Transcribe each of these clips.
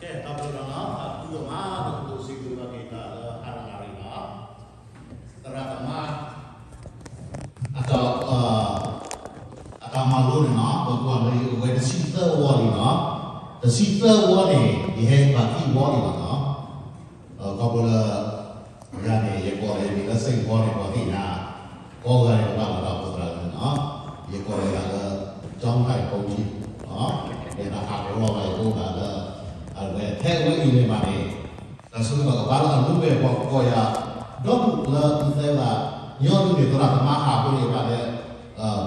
ကဲ တၢ်ဘျုးလီၤနီၤ, တၢ်ဘျုးဒိၣ်မး လၢကဒိးစံးဘျုးဘၣ်က့ၤတၢ်လၢဟါတနၣ်ရံၣ်လီၤ. သရၣ်သမါ အတၢ် အတၢ်မၤလိန့ၣ်နီၤ ပကွၢ်လၢယအိၣ်ဝဲတဆံသၢဝီလံနီၤ, တဆံသၢဝီန့ၣ် ယဟဲဘၣ်ခံဝီလံဘၣ်နီၤ. ခီဖျိလၢ ယၤန့ၣ် ယကိးလၢယမ့ၢ်လၢစ့ၢ်ကီးန့ၣ် ပှၤသ့ၣ်ညါ ကိးဂၤန့ၣ် ကဘၣ်လီၤတၢ်အိၣ်ဖှိၣ်သရၣ်လၢနီၤ, ယကိးလၢယၤလၢ ကၠီၣ်ထၢၣ်ကိးထံ, ယတၢ်ဟးကရီဘၣ်ယကိးဂၤလၢ အဝဲထဲဝဲအံၤန့ၣ်မးန့ၣ် တၢ်ဆၢကတီၢ်ကဘၣ်လၢအလူၤဝဲပှၤကိးယၤ ဒီဒူၣ်လၢသုသဲဘၣ် ညီနုၢ်န့ၣ် သရၣ်သမါဟးဖိန့ၣ်ဘၣ်လၢ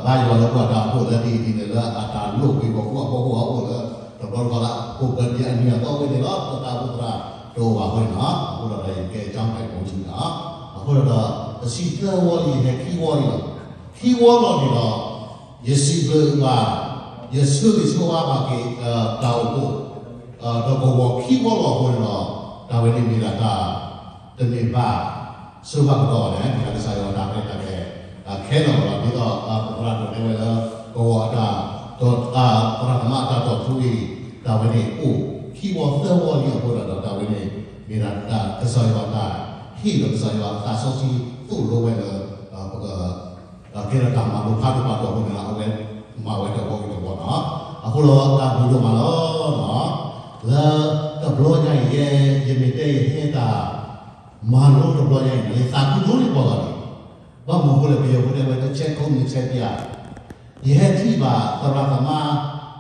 ဘါယွၤလၢပှၤတၢ်အိၣ်ဖှိၣ်လၢဒ်အံၤဒ်န့ၣ်လၢအတၢ်လိၣ်ကွံာ်ပှၤကူၣ်ဘၣ်ကူၣ်သ့အအိၣ်လၢ တဘျီတခီလၢ အိၣ်ဘၢၣ်ဒံးအနံၤအသီဝဲန့ၣ်လီၤ တၢ်အိၣ်ဖှိၣ်သရၣ်တအိၣ်ဘၣ်အဃိန့ၣ်လီၤ. အဃိဒီးယကဲကၠီၣ်ထၢၣ်ကိးထံလီၤ. အဃိဒီး တဆံသၢဝီလံ ယဟဲခံဝီလံလီၤ. ခံဝီလီၤန့ၣ်ဒီး ယစံးဘျုးဘၣ် ယဆၢဂ့ၤဆၢဝါဘၣ်က့ၤ တၢ်အိၣ်ဖှိၣ် ဒီးကဝီၤခံဝီလီၤအဃိန့ၣ်ဒီး တၢ်ဝဲန့ၣ်မ့ၢ်ဒၣ်တၢ် တမ့ၢ်ဘၣ် ဆၢဘၣ်ကဒီးဘၣ်န့ၣ် မ့ၢ်ဒၣ်ကစၢ်ယွၤတၢ်ရဲၣ်တၢ်ကျဲၤ ခဲလၢာ်လီၤ. ဒ်သိးပသရၣ်ဒိၣ်တဲဝဲလၢ ကဝီၤအတၢ် သရၣ်သမါအတၢ်တီၢ်ထူအံၤ တၢ်ဝဲန့ၣ်အိၣ်ခံဝီသၢဝီလံအဃိဒီး တၢ်ဝဲန့ၣ် မ့ၢ်ဒၣ်တၢ်ကစၢ်ယွၤတၢ်ဟ့ၣ်ဒီးကစၢ်ယွၤအသးစီဆှံသိၣ်လိဝဲလၢ ပက ကဲထီၣ်တၢ်မၤလိဖးဒိၣ်ပာ်ဒိၣ်အဃိန့ၣ်လီၤ. အဝဲမၤဝဲတဝီဂ့ၤတဝီလီၤ. အဃိဒီးတၢ်ဘျုးဒိၣ်မးလီၤ. လၢတဘျီညါအံၤ ယဲ ယမ့ၢ်တဲယဟဲတၢ် မၤလိတဘျီညါအံၤ ယသးခုဒိၣ်န့ၢ်ပှၤဂၤန့ၣ် ဘၣ်မနုၤအဃိလဲၣ် ပယီၤဖိတဲဝဲ တဆဲးခုံး မ့ၢ်ဆဲးပျး ယဟဲထံၣ်ဘၣ်သရၣ်သမါ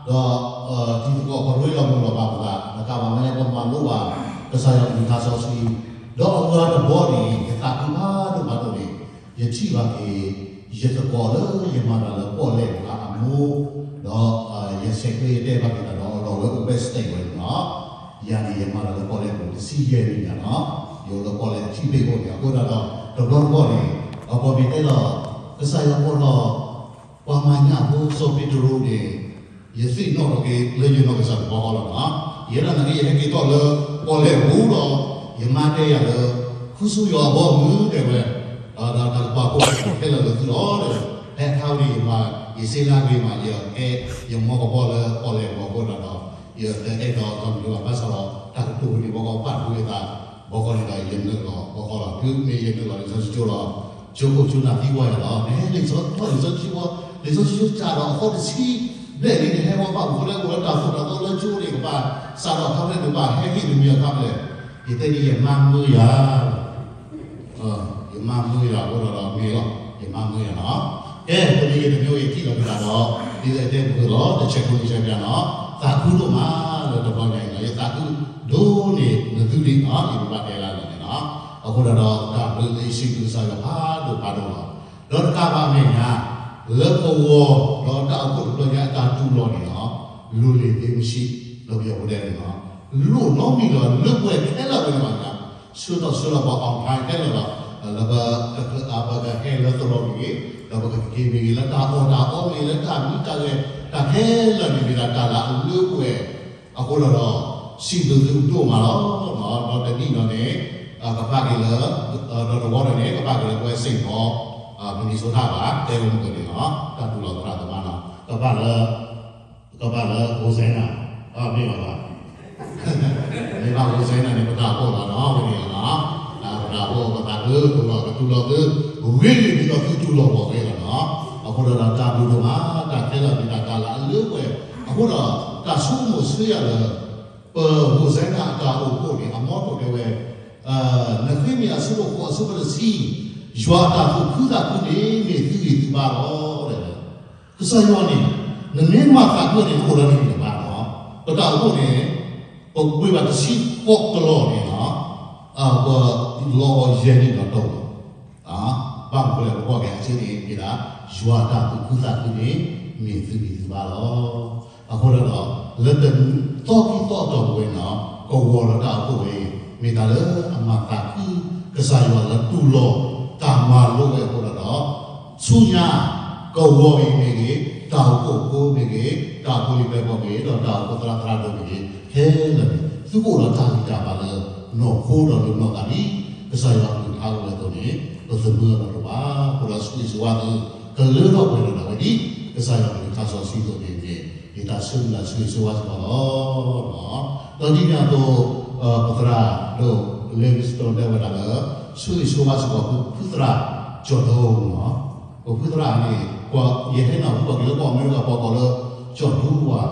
ဒီး တံၤသကိးပရ့လီၤမုာ်လီၤဘၣ်ပသး တကးဘၣ်မ့ၢ်ပမၤလိဘၣ် ကစၢ်ယွၤကလုၢ်ကထါစီဆှံ ဒီးအဂၤတဘျီန့ၣ် ယသးခုဖးဒိၣ်ဖးဒိၣ်န့ၣ် ယထံၣ်ဘၣ်က့ၤ ယသကိးလၢယမၤတၢ်လၢပီၣ်လဲၣ်အမိၢ် ဒီး ယဆဲးကျၢယတဲဘၣ်က့ၤတၢ်ဒီး အလီၢ်ဝဲအိၣ်ဖဲ state ဝဲန့ၣ်လီၤ. ယၤန့ၣ် ယမၤတၢ်လၢပီၣ်လဲၣ်အပူၤ တဆံယဲၢ်နံၣ်ညါလီၤ. ယအိၣ်လၢပီၣ်လဲၣ်အထံဘ့ၣ်အဃိန့ၣ် အဃိသတးဒီး တဘျီတဘျီန့ၣ် အပှၤမ့ၢ်တဲလီၤ ကစၢ်ယွၤအိၣ်ဒီး ပှၤမၤညၣ်ဖိစီၤပ့းတရူးန့ၣ် ယသ့ၣ်နီၣ်ထီၣ်က့ၤလၢယနီၢ်ကစၢ်တဘျီဃီလီၤနီၤ. ယဲဒၣ်နာ်က့ ယဟဲက့ၤထီၣ်လၢပီၣ်လဲၣ်အပူၤဒီး ယမါတဲယၤလၢ ခူသူၣ်ယွၤအဘီအမုၢ်တဲဝဲ ဒီးတၢ်ကပာ်ဖှိၣ်ခဲလၢာ်လၢသုလီၤတဲဝဲ. ဖဲအခါဝဲန့ၣ် ယမၤ ယစ့လၢအဂ့ၤမး ယကဲ ယမီကဘီလၢပီၣ်လဲၣ်အပူၤအဃိသတးဒီး ယတဲအဲၣ်ဒိးကီၢ်မုၢ်ဘၣ်ဆၣ်ဒီး တၢ်ကတိၤဝဲန့ၣ် ဘီကီၢ်ပာ်ဖှိၣ်ဝဲသး ဘီကီၢ်န့ၣ်ဒီး ယနုာ်လီၤဘီကီၢ်လီၤ. တုၤမ့ၢ်ယနုာ်လီၤလံာ်စီဆှံကၠိလီၤ ကၠိခိၣ်ကၠိနၢ်သံကွၢ်ယၤလီၤ နဟဲလံာ်စီထီၣ်လံာ်စီဆှံကၠိ လံာ်စီဆှံကၠိစးဒီးအဃိတဆံဘျဲၣ်လံ နဟဲဝဲဘၣ်မနုၤအဃိလဲၣ် အိၣ်လၢတၢ်သိၣ်တၢ်သီလၢကၠိန့ၣ် ကဘၣ်စးဒီးအခါဖဲလဲၣ် နဘၣ်ဟဲဟ့ၣ်နမံၤအခါဖဲလဲၣ်. ယတဲဒ် ယမါမၢယၤ ယမါမၢယၤအဃိဒီးမ့ၢ်လီၤ ယမါမၢယၤလီၤ. ကဲ တမံၤဂ့ၤတမံၤဂ့ၤ ယထံၣ်လီၤက့ၤတၢ်ဒီး ဒ်သိးယတဲပူၤလီၤ တဆဲးဖိန့ၣ်ဆဲးပျးလီၤ. သးခုဒိၣ်မးလၢတဘျီညါအံၤလီၤ ယသးခုဒိၣ်န့ၢ်နသုဒ်နီၤ ယကဘၣ်တဲလၢလီၤန့ၣ်လီၤ. အဃိဒီးတၢ်ဘျုးလၢယစံးဘျုးကစၢ်ယွၤဖးဒိၣ်ဖးဒိၣ်လီၤ. ဒီးတကးဘၣ်အမဲာ်ညါ လၢကဝီၤဒီးတၢ်အိၣ်ဖှိၣ်တဘျီညါအတၢ်တူၢ်လိာ်န့ၣ်လီၤ လူၤလ့ၤသ့မဆံး လၢပယီၤဖိတဲန့ၣ်လီၤ လိၣ်နီတမံၤလၢၤဘၣ် လၢပှဲၤခဲလၢာ်ဝဲန့ၣ်လီၤ. ဆှၢထီၣ်ဆှၢလီၤပှၤ online ခဲလၢာ်လီၤ. လၢပကဟဲလၢသရိာ်မ့ၢ်ဂ့ၤ, ဒီးပကက့ၤမ့ၢ်ဂ့ၤ, လၢတၢ်အီၣ်တၢ်အီမ့ၢ်ဂ့ၤ, လၢတၢ်မံတၢ်ဂဲၤ တၢ်ခဲလၢာ်န့ၣ် မ့ၢ်ဒၣ်တၢ်လၢအလၢပှဲၤအဃိဒီး စံးဘျုးသုဒိၣ်မးလီၤ. ဒီးတနံၣ်ဒီးန့ၣ် ကပာ်က့ၤလၢ ဒီးတဝီဒီးန့ၣ် ကပာ်က့ၤလၢပဝဲ Saint Paul Minnesota ဘၣ် တဲဝဲမုၢ်ကန့ၣ်လီၤ. တၢ်တူၢ်လိာ်သရၣ်သမါနီၤ ကဘၣ်လၢ ကဘၣ်လၢ Hosanna မ့ၢ်ဘၣ်ဘၣ် မ့ၢ်ဘၣ် Hosanna န့ၣ် ပတၢ်အိၣ်ဖှိၣ်လီၤနီၤ ဝဲန့ၣ်လီၤနီၤ ပတၢ်အိၣ်ဖှိၣ်ပသးဒုး တူၢ်လိာ်ကတူၢ်လိာ်သု ဂ့ၤဂ့ၤဒ်သိးသုတူၢ်လိာ်ဂီၢ်ဂ့ၤလီၤနီၤ. အဃိဒီးတၢ်ဘျုးဒိၣ်မး တၢ်ခဲလၢာ်မ့ၢ်တၢ်တၢ်လၢအလၢပှဲၤ အဃိဒီး တၢ်ဆိကမိၣ်ဆၢယၤလၢ ပ Hosanna အတၢ်အိၣ်ဖှိၣ်န့ၣ် အမီထိၣ်တဲဝဲ နဃ့မ့ၢ်အဆၢဒိၣ်ဃိးအဆၢဖိတဆံ ယွၤအတၢ်သူၣ်ခုသးခုန့ၣ် မ့ၢ်သုဂံၢ်သုဘါလီၤ တဲဝဲ ကစၢ်ယွၤန့ၣ် နမ့ၢ်မၤသးခုန့ၣ် နအိၣ်လၢနဂံၢ်နဘါလီၤ. ပတၢ်အိၣ်ဖှိၣ်န့ၣ် ပဝ့ၤဘၣ်တဆံဃိးကလီၢ်န့ၣ်လီၤ. ပလီၤအီၤယဲၢ်နံၣ်ဒီးတကလီၢ် ဘၣ်မနုၤလဲၣ် ပကွၢ်က့ၤအဆၢန့ၣ် မ့ၢ်ဒၣ် ယွၤတၢ်သူၣ်ခုသးခုန့ၣ် မ့ၢ်သုဂံၢ်သုဘါလီၤ. အဃိဒီး လၢတၢ်သီခံသီအတီၢ်ပူၤဝဲန့ၣ် ကဝီၤဒီးတၢ်အိၣ်ဖှိၣ်ဝဲအံၤ မ့ၢ်တၢ်လၢအမၤသးခု ကစၢ်ယွၤလၢတူၢ်လိာ် တၢ်မၤလိဝဲအဃိဒီး ဆူညါ ကဝီၤအံၤမ့ၢ်ဂ့ၤ တၢ်အိၣ်ဖှိၣ်ဖိမ့ၢ်ဂ့ၤ တၢ်အိၣ်ဖှိၣ်လံာ်ပျဲၢ်ဘီၣ်မ့ၢ်ဂ့ၤ ဒီးတၢ်အိၣ်ဖှိၣ်သရၣ်သရၣ်ဒိၣ်မ့ၢ်ဂ့ၤ ခဲလၢာ်န့ၣ် သုကအိၣ်ဒီးတၢ်ဂံၢ်တၢ်ဘါလၢ နီၢ်ခိဒီးလၢနီၢ်သးလံ. ကစၢ်ယွၤအကလုၢ်ကထါအိၣ်ဝဲအသိးန့ၣ် ပသမၢအလီၢ်တအိၣ်ဘၣ်. အဃိဒီးဆိၣ်ဂ့ၤဆိၣ်ဝါသု ကလၢထီၣ်ပှဲၤဒီးတၢ်ဝဲဒ် ကစၢ်ယွၤကလုၢ်ကထါစီဆှံအသိးန့ၣ်တက့ၢ်. ယတၢ်ဆၢမုၢ်လၢ်ဆၢဂ့ၤဆၢဝါစ့ၢ်ကီးလီၤ. ဒီးဒ်န့ၣ်အသိး ပသရၣ်ဒိၣ် Livingstone တဲဝဲဒၣ်လၢ ဆၢဂ့ၤဆၢဝါစ့ၢ်ကီး ပဖုသရၣ်ကၠီၣ်ဒိလီၤ. ပဖုသရၣ်န့ၣ် ယဟဲနၢ်ဟူဘၣ်က့ၤလၢကီၢ်အမဲရကၤ ပှၤကိးလၢကၠီၣ်ဒိဝါ,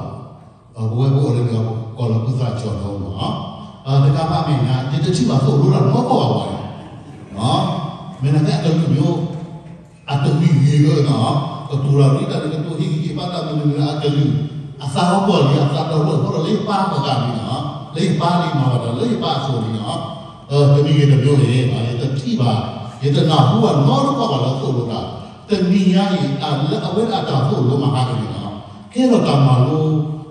ပဝဲပအိၣ်လၢန့ၣ် ကိးလၢဖုသရၣ်ကၠီၣ်ဒိလီၤ. တကးဘၣ်မ့ၢ်နၤ ယတထံၣ်ဘၣ်သိၣ်လိတၢ်နီတဘျီဘၣ်ဝဲန့ၣ်, မ့ၢ်နၤကဲအကလုၢ်မ့ၢ် အတဂ့ၤဂ့ၤလၢနီၤ, ကတိၤတၢ်ရ့တၢ်န့ၣ် ကတိၤဟ့ၣ်ဂံၢ်ဟ့ၣ်ဘါတၢ်မနုၤမနုၤအကလုၢ်, အသးဟီၣ်ပှၢ်လံ အသးတၢ်လီၢ်အဃိဒီး လၢယပၢ်အဂၤန့ၣ်နီၤ, လၢယပၢ်လံမၤဘၣ်တၢ်လၢယပၢ်အစိၤန့ၣ်နီၤ, တမံၤဂ့ၤတမံၤဂ့ၤ ယတထံၣ်ဘၣ်, ယတနၢ်ဟူဘၣ်နီတခီၣ်ဘၣ်လၢသိၣ်လိတၢ်, တနံၤညါအံၤ လၢအဝဲဒၣ်အတၢ်သိၣ်လိမဟါတနံၤနီၤ, ကဲထီၣ်တၢ်မၤလိ,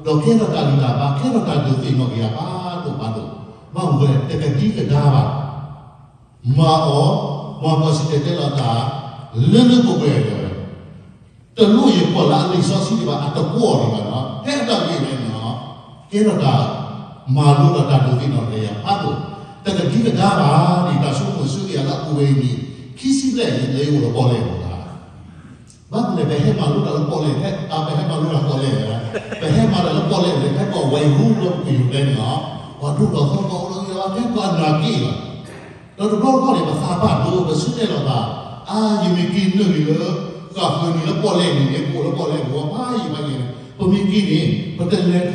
ဒီးကဲထီၣ်တၢ်ဂံၢ်တၢ်ဘါ ကဲထီၣ်တၢ်ဒုးသ့ၣ်နီၣ်က့ၤယၤဖးဒိၣ်ဖးဒိၣ်, ဘၣ်မနုၤလဲၣ် တကဒံကဒါဘၣ် မၤအီၤ, မၤပှၤစံၣ်တဲၤတဲလီၤတၢ် လၢလၢပှဲၤပှဲၤအဂီၢ်, တလိၣ်ယကွၢ်လၢအလံာ်စီဆှံဒံးဘၣ် အတကွီၢ်ဒံးဘၣ်နီၤ, ဖဲအတၢ်ဂ့ၢ်ဝဲန့ၣ်နီၤ, ကဲထီၣ်တၢ်မၤလိဒီးတၢ်ဒုးသ့ၣ်နီၣ်က့ၤယၤဖးဒိၣ်, တကဒံကဒါဘၣ်ဒံး တၢ်ဆိကမိၣ်ဆၢက့ၤယၤလၢအပူၤဝဲအံၤန့ၣ် ခံဆံဘျဲၣ်လၢယအိၣ်လၢပီၣ်လဲၣ်အပူၤဘၣ် ဘၣ်မနုၤလဲၣ် ပဟဲမၤလိတၢ်လၢပီၣ်လဲၣ်, ဖဲ ပဟဲမၤလိတၢ်ပီၣ်လဲၣ်, ပဟဲမၤတၢ်လၢပီၣ်လဲၣ်န့ၣ် ဖဲပှၤဝဲရူလၢပကယူၤကျဲန့ၣ်လီၤ, ပှၤဒိၣ်ထီၣ်ထီထီၣ်အိၣ်လၢယွၤ ဖဲပှၤအနၢ်က့ၢ်လီၤ, ဒီးတဘျီတခီၣ်န့ၣ် ပသးဘၣ်ဒိ ပဆၢတဲာ်လီၤသး, အါ ယမ့ၢ်က့ၤနုာ်လံလၢ ဃၣ်ဃၢၤနံၤလၢပီၣ်လဲၣ်န့ၣ်န့ၣ် ပအိၣ်လၢပီၣ်လဲၣ်ပူၤ ပှၤယံၤပှၤယံၤန့ၣ် ပမ့ၢ်က့ၤန့ၣ် ပတလဲၤထီၣ်ပယီၣ်ဒီး တၢ်မ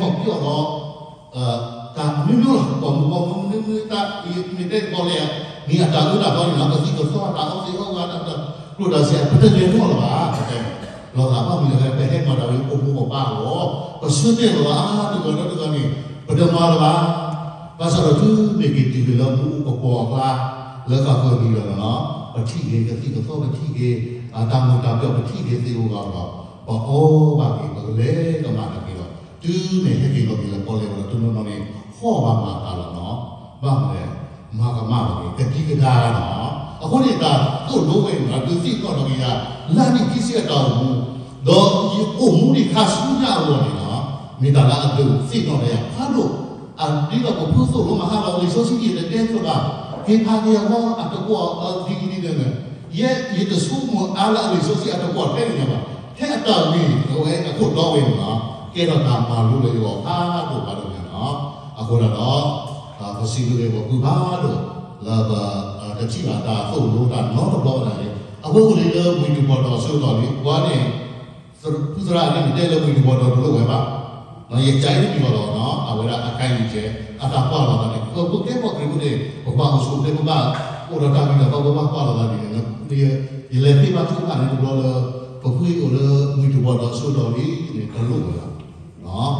နုၤမနုၤလီၤ ပှၤမုၣ်ပှၤမုၣ်မနုၤမနုၤတၢ် မ့ၢ်တဲပီၣ်လဲၣ် မ့ၢ်အတၢ်အၢတၢ်သီန့ၣ်လီၤ ကသံၣ်ကသီ တၢ်အီသံးအီဂၤ တၢ်တၢ်ကျိၣ်တၢ်စ့ ပတလဲၤထီၣ်လၢၤဘၣ် ပတဲလီၤသး ဘၣ်မနုၤလဲၣ် ပဟဲမၤတၢ်ဝဲ ပမိၢ်ပပၢ်အဂီၢ် ပဆၢတဲာ်လီၤသး တဂၤဒီးတဂၤန့ၣ် ပတမၤလၢၤဘၣ် ဘၣ်ဆၣ်ဒီးတုၤမ့ၢ်က့ၤတုၤက့ၤလၢမူကပီၤအကျါ လၢဃၣ်ဃၢၤနံၤဒီးလီၤ ပထံၣ်က့ၤကသံၣ်ကသီ ပထံၣ်က့ၤ တၢ်မုာ်တၢ်ပျီၣ် ပထံၣ်က့ၤသ့ၣ်အိၣ်ဂၤဒီး ပအီၣ်ဘၣ်က့ၤ ပကလဲၤကမၣ်တၢ်က့ၤဒီး တုၤမ့ၢ်ဟဲက့ၤလီၤက့ၤလၢပီၣ်လဲၣ်ဒီး တနီၤနီၤန့ၣ် ဖှီၣ်ဘၣ်မၤတၢ်လီၤနီၤ ဘၣ်မနုၤလဲၣ် မၤကမၣ်လီၤက့ၤ ကဒံကဒါနီၤ အဃိန့ၣ် တၢ်သိၣ်လိဝဲအံၤ ဒုးသ့ၣ်နီၣ်ထီၣ်က့ၤယၤ လၢနံၣ်ခံဆံအတၢ်အိၣ်မူ ဒီးယအိၣ်မူဒံးခါဆူညါအဂီၢ်န့ၣ်လီၤ မ့ၢ်တၢ်လၢအဒုးသ့ၣ်နီၣ်ထီၣ်ယၤဖးဒိၣ် အဒ်သိးပဖုသိၣ်လိမဟါလီၤ လံာ်စီဆှံယတတဲသ့ဘၣ် က့ၤဖးက့ၤအဂီၢ်အတကွီၢ်ဒ်အံၤဒ်န့ၣ် ယဲယတဆိကမိၣ်အါလၢအလံာ်စီဆှံအတကွီၢ်ထဲန့ၣ်ဘၣ် ထဲအတၢ်ဂ့ၢ်အဝဲအခိၣ်တီဝဲန့ၣ်လီၤ ကဲထီၣ်တၢ်မၤလိလၢယဂီၢ်ဖးဒိၣ်ဖးဒိၣ်ညါလီၤ အဃိဒၣ်ဒီး ပစံးဘျုးက့ၤပဖုဖးဒိၣ် လၢပတထံၣ်ဘၣ်တၢ်သိၣ်လိတၢ်နီတဘျီဘၣ်န့ၣ် အဝဲအိၣ်လံလၢဝံၤတဘီၣ်ဒီးအဆၢကတီၢ်လံ ပှၤန့ၣ် ဖုသရၣ်န့ၣ် တဲလၢဝံၤတဘီၣ်ဒီးတလိၣ်ဝဲဘၣ် ယကၢ်အံၤတမံၤလီၤဒီး အဝဲဒၣ်အကါယံၤကဲ အတၢ်ကွၢ်လီၤသးန့ၣ် ပကဲပှၤခရံာ်ဖိန့ၣ် ပကဘၣ်အိၣ်ဆူၣ်အိၣ်ချ့ ပဘၣ်အိၣ်ဒီးတၢ်ဂံၢ်တၢ်ဘါ ပဘၣ်ကွၢ်လီၤသးန့ၣ် ယလဲၤသ့ၣ်ဘၣ်ထုကဖၣ်န့ၣ်တဘျီလၢ ပဖုအံၤအိၣ်လၢဝံၤတဘီၣ်ဒီးအဆၢကတီၢ်လံန့ၣ် တလိၣ်ဝဲဘၣ်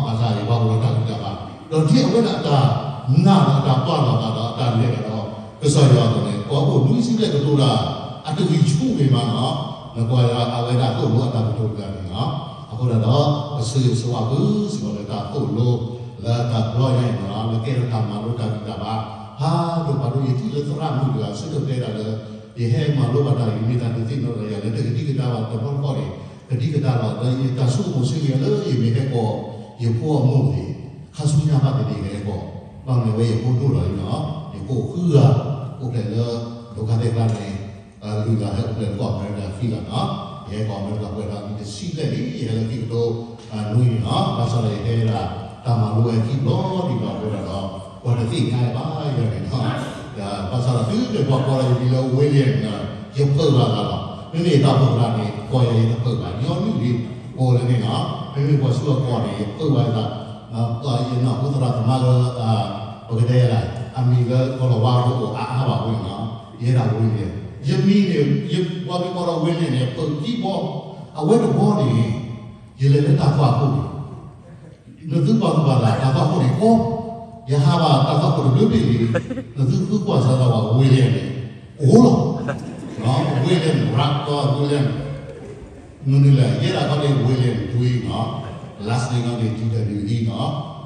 ဘၣ်ဆၣ်ယဘၣ်အိၣ်ဒီးတၢ်ဂံၢ်တၢ်ဘါ ဒီးဒ်အဝဲဒၣ်အတၢ်နာ်ဒီးအတၢ်ကွၢ်လီၤသးဒီးအတၢ်လဲၤတၢ်ဒီး ကစၢ်ယွၤအသိးန့ၣ် ပှၤအိၣ်နွံဆံဘျဲၣ်ကတိၤတၢ် အတဂံၢ်ဆူၣ်ဂ့ၤမးနီၤ နကွၢ်ယွၤအဝဲဒၣ်သိၣ်လိအတၢ်ကတိၤတၢ်န့ၣ်လီၤ အဃိဒၣ်ဒီး ပဆၢဂ့ၤဆၢဝါဘၣ်စ့ၢ်ကီးလၢတၢ်သိၣ်လိ လၢတၢ်တဘျီညါအံၤန့ၣ်လီၤ လၢကဲထီၣ်တၢ်မၤလိတၢ်ဂံၢ်တၢ်ဘါ ဖးဒိၣ်ဖးဒိၣ် ယထံၣ်လၢသရၣ်မုၣ်တဂၤ ဆၢထၢၣ်တဲဒၣ်လၢ ယဟဲမၤလိဘၣ်တၢ်ဂ့ၢ်မ့ၢ်တၢ်ဒုးသ့ၣ်နီၣ်ဒီးယၤလၢတကဒံကဒါဘၣ်တဘျီတခီၣ်န့ၣ် ကဒံကဒါလီၤ ဒီးယတၢ်ဆိကမိၣ်ဆၢက့ၤလၢယမ့ၢ်ဟဲကီၢ် ယဖိအမိၢ်န့ၣ် ခါဆူညါဘၣ်တနံၤကဟဲကီၢ် ဘၣ်မနုၤဝဲယဖိဒိၣ်လီၤလံနီၤ ယဖိဃုဂၤ အိၣ်ဖျဲၣ်လၢ ဒိခါသဲကျါန့ၣ် လွံၢ်ဂၤဟဲအိၣ်ဖျဲၣ်လၢကီၢ်အမဲရကၤခံဂၤနီၤ ယဟဲကီၢ်အမဲရကၤပှဲၤဒီးနံၣ်တဆံဘျဲၣ်လံ ယဟဲလၢခံကထိနွံန့ၣ်နီၤ ဘၣ်ဆၣ်ဒီးယဟဲဒၣ် တၢ်မၤလိဝဲခံဘျီဒံးဘၣ်အဃိဒၣ်ဒီး ပှၤတသ့ၣ်ညါဘၣ်ယၤန့ၣ်နီၤ ဘၣ်ဆၣ်ဒီးသုတကိးကိးဒီးယမံၤလၢ William န့ၣ် ယဖုးဘၣ်သးလီၤ မ့မ့ၢ်တၢ်ဖိသရၣ်န့ၣ် ကိးယၤယတဖုးဘၣ် ညီနုၢ်လံ ကိးလၢန့ၣ်နီၤ မ့မ့ၢ်ပှၤဆူအကိးန့ၣ် ယဖုးဘၣ်သး ယနီၢ်ဖိသရၣ်သမါလၢ ပကတဲယၤလၢ အမံၤလၢကီၢ်လီၤဝါကအိၣ်အါအါဘၣ်အဃိန့ၣ်နီၤ ယဲဒၣ် William ယမံၤန့ၣ် ပှၤမ့ၢ်ကိးဒီး William န့ၣ် ဖုးခံဘီ အဝဲတဘီန့ၣ် ယလဲၤလၢတၢ်သွၣ်ခိၣ်န့ၣ် နသုပှၤကူၣ်ဘၣ်သး တၢ်သွၣ်ခိၣ်န့ၣ်ကီ ယဟးဘၣ်တၢ်သွၣ်ခိၣ်တဘျုးဘ့ၣ်လံ နသုဃုကွၢ်စၢၤသးဝဲ William န့ၣ် အိၣ်လီၤ William ရၣ်ကီ William မနုၤလဲၣ် ယဲဒၣ်ခီန့ၣ် William ဒွံနီၤ last name န့ၣ် D W E နီၤ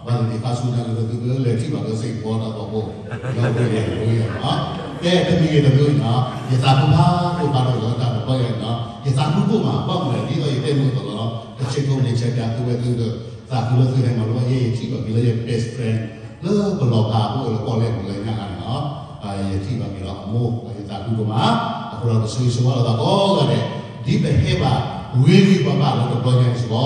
ဘၣ်သ့ၣ်သ့ၣ်ခါဆူညါကဒီးသုကလဲၤထံၣ်ဘၣ်လၢ Saint Paul တၢ်သွၣ်ခိၣ် လၢ William ဒွံနီၤ ကဲတမံၤဂ့ၤတမံၤဂ့ၤနီၤ ယသးခုဖးဒိၣ်ဖးဒိၣ်လၢတၢ်တဘျီညါအံၤနီၤ ယသးခုဒိၣ်မး ဘၣ်မနုၤလဲၣ် ဒ်သိးယတဲမုၢ်အသိးလီၤ တဆဲးကျိးန့ၣ်ဆဲးကျိးသုဝဲသုဒီး သးခုလၢသုဟဲမၤလိဘၣ်ယဲ ယထံၣ်ဘၣ်က့ၤလၢယ best friend လၢပလီၢ်ဖးအအိၣ်လၢပီၣ်လဲၣ်ပူၤလၢညါခါန့ၣ်နီၤ ယထံၣ်ဘၣ်က့ၤလီၤအမိၢ် ယသးခုဒိၣ်မး အဃိဒီးပဆၢဂ့ၤဆၢဝါလိာ်သးကိးဂၤဒဲး ဒ်ပဟဲဘၣ်ဝ့ၢ်ဂံၢ်ပှၤဘၣ်လၢတဘျီညါ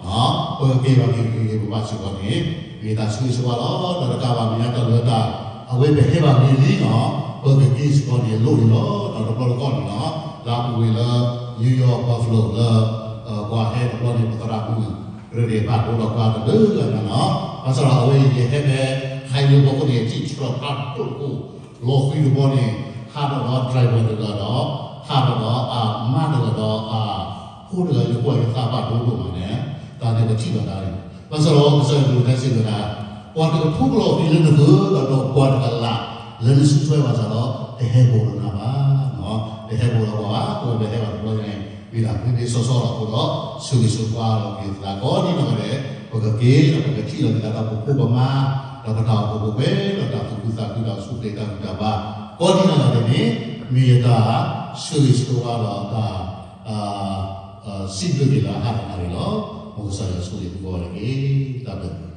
အံၤစ့ၢ်ကီးနီၤ ပကက့ၤဘၣ်က့ၤဂ့ၤဂ့ၤဘၣ်ဘၣ်စ့ၢ်ကီးန့ၣ် မ့ၢ်တၢ်ဆိၣ်ဂ့ၤဆိၣ်ဝါလီၤ. ဒီးတကးဘၣ်မဲာ်ညါတၢ်လၢတၢ် အဝဲပဟဲဘၣ်ဂ့ၤလံနီၤ ပကက့ၤစ့ၢ်ကီးန့ၣ် လိၣ်န့ၣ်လီၤ. ဒီးတဘျီတခီၣ်န့ၣ်နီၤ လၢအပူၤကွံာ်လၢ New York Buffalo လၢ ပှၤဟဲတဘျီန့ၣ် ပသရၣ်မုၣ် ရ့ၣ်ရ့ၣ်ပာ်ဒိၣ်ဒီးပှၤတဘျုးဂၤညါနီၤ ဘၣ်ဆၣ်ဒီးအဝဲအံၤယဟဲဖဲ ခါယိဘီခိၣ်န့ၣ် ထံၣ်ဆှၢဖးဒိၣ်တခိၣ် လီၤဃံတဘျီန့ၣ် ဟးထီၣ်ဒီး driver တဂၤဒီး ဟးထီၣ်ဒီးအမါတဂၤဒီးအဖိတဂၤ ယကွၢ်ယသးဘၣ်ဒိဒိၣ်မးန့ၣ် တၢ်န့ၣ်ပထံၣ်ဘၣ်တၢ်န့ၣ် ဘၣ်ဆၣ်ဒီးကစၢ်ယွၤကလုၢ်ကထါစံးဝဲဒၣ် ပှၤတကထိကလီၤဃံၤလၢနဂၢၢ်ဒီးပှၤတကလးလၢနစုထွဲဘၣ်ဆၣ်ဒီး တဟဲဘူးဒီးနၤဘၣ် တဟဲဘူးဒီးပှၤဘၣ် ပဝဲပဟဲဘၣ်တဘျီညါန့ၣ် မ့ၢ်ဒၣ်မ့မ့ၢ်စီစီလီၤအဃိဒီး ဆိၣ်ဂ့ၤဆိၣ်ဝါလီၤက့ၤသးကိးဒံနီၢ်ဂၤဒဲး ပကက့ၤဒီးပကထံၣ်လီၤက့ၤသးဒီးပဖိပမါ ဒီးပတၢ်အိၣ်ဖှိၣ်ဖိခွဲးဒီးတၢ်သူၣ်ခုသးခုတၢ်အိၣ်ဆူၣ်အိၣ်ချ့တၢ်ဂံၢ်တၢ်ဘါ ကိးဒံနီၢ်ဂၤဒဲးန့ၣ် မ့ၢ်ယတၢ်ဆိၣ်ဂ့ၤဆိၣ်ဝါဒီးတၢ် စံးဘျုးက့ၤလၢအဟါတနၤန့ၣ်လီၤ. မ်ကစၢ်ယွၤဆိၣ်ဂ့ၤသုကိးဂၤဒဲးတက့ၢ်. တၢ်ဘျုး